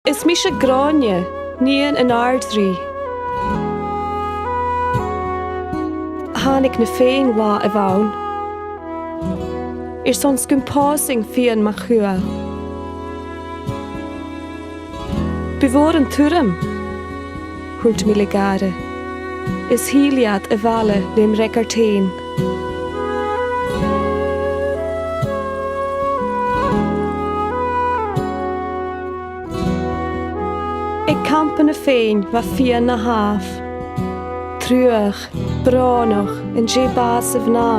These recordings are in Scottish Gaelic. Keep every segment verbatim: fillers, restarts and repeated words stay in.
Is mise Gráinne, nighean an Àrd-Rìgh. Thàinig na Fèinn latha a bh' ann, airson 's gum pòs sinn Fionn MacCumhail. Bu mhòr an t-urram, thuirt mi le gàire, is thill iad a' bhaile lem fhreagairt fhèin. Aig campa na Fèinn bha Fionn na Thaobh, truagh, brònach, an dèidh bàs a mhnà.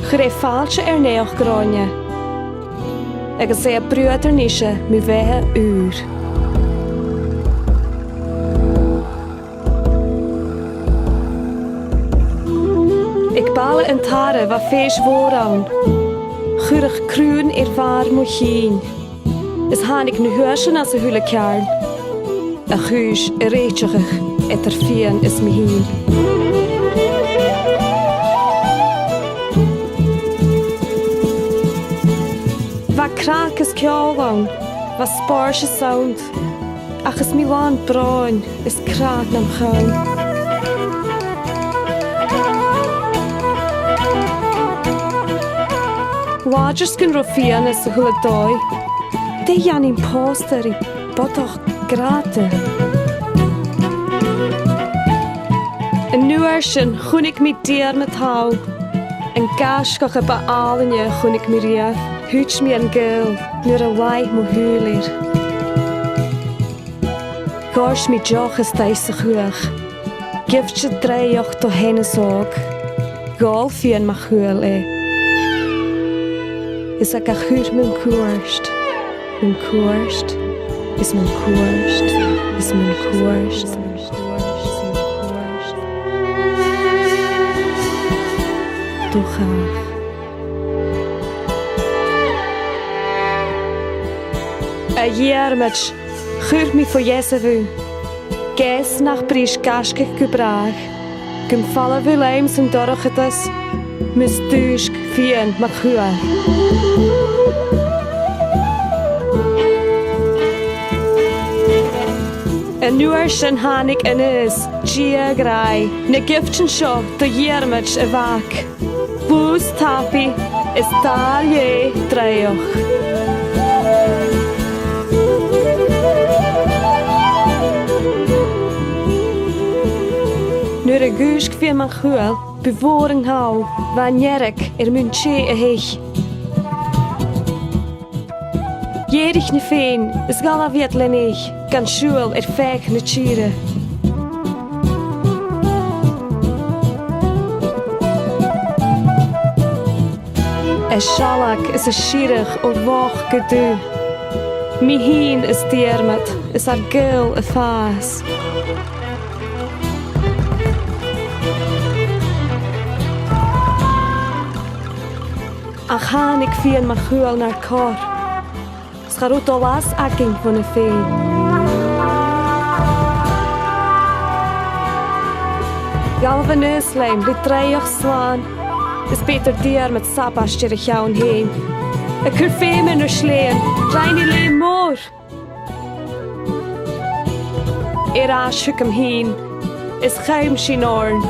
Chuir e fàilte air naidheachd Gráinne, agus e a' bruadar a-nise mu bheatha ùr. Aig baile an Tara bha fèis mhòr ann. Chuireadh crùn air bhàrr mo chinn, is thàinig na h-uaislean às a h-uile ceàrn, a' chùis a' rèiteachadh eadar Fionn is mi fhìn. Bha craic is ceòl ann, bha spòrs is sannt, ach is mi làn bròin is cnag nam chonn. Làidir 's gun robh Fionn anns a h-uile dòigh, dè dhèanainn pòsta ri bodach grànda? An uair sin chunnaic mi Diarmad thall, an gaisgeach a b' àlainne a chunnaic mi riamh. Thuit mi an gaol nuair a laigh mo shùil air. Dhòirt mi deoch a-staigh sa chuach. Gibhte draoidheachd do sheanair òg, dh'òl Fionn MacCumhail e. Is e a chuir mun cuairt, mun cuairt, is mun cuairt, is mun cuairt, do chàch. A Dhiarmaid, chuir mi fo gheasaibh thu, geas nach bris gaisgeach gu bràth, gum falbh thu leam san dorchadas, mus dùisg Fionn MacCumhail. An uair sin thàinig Aonghas, Dia gràidh, na gibhtean seo do Dhiarmaid a mhac. Bùs tapaidh is dà leth draoidheachd. Nuair a dhùisg Fionn MacCumhail, bu mhòr an call, bha an fhearg air mun tè a theich. Dh'èirich na Fèinn is dh'fhalbh iad len eich, gan siubhal air feadh na tìre. A' sealg is a' sireadh o mhoch gu dubh. Mi fhìn is Diarmad is ar gaol a' fàs. Ach thàinig Fionn MacCumhail nar corp, 's cha robh dol às againn bho na Fèinn. Dh'fhalbh Aonghas leam le draoidheachd slàn, is b' fheudar Diarmad sabaid air a cheann fhèin, a' cur feum air na sleighean, rinn e leum mòr. Air ais thugam fhìn, is chùm sinn oirnn.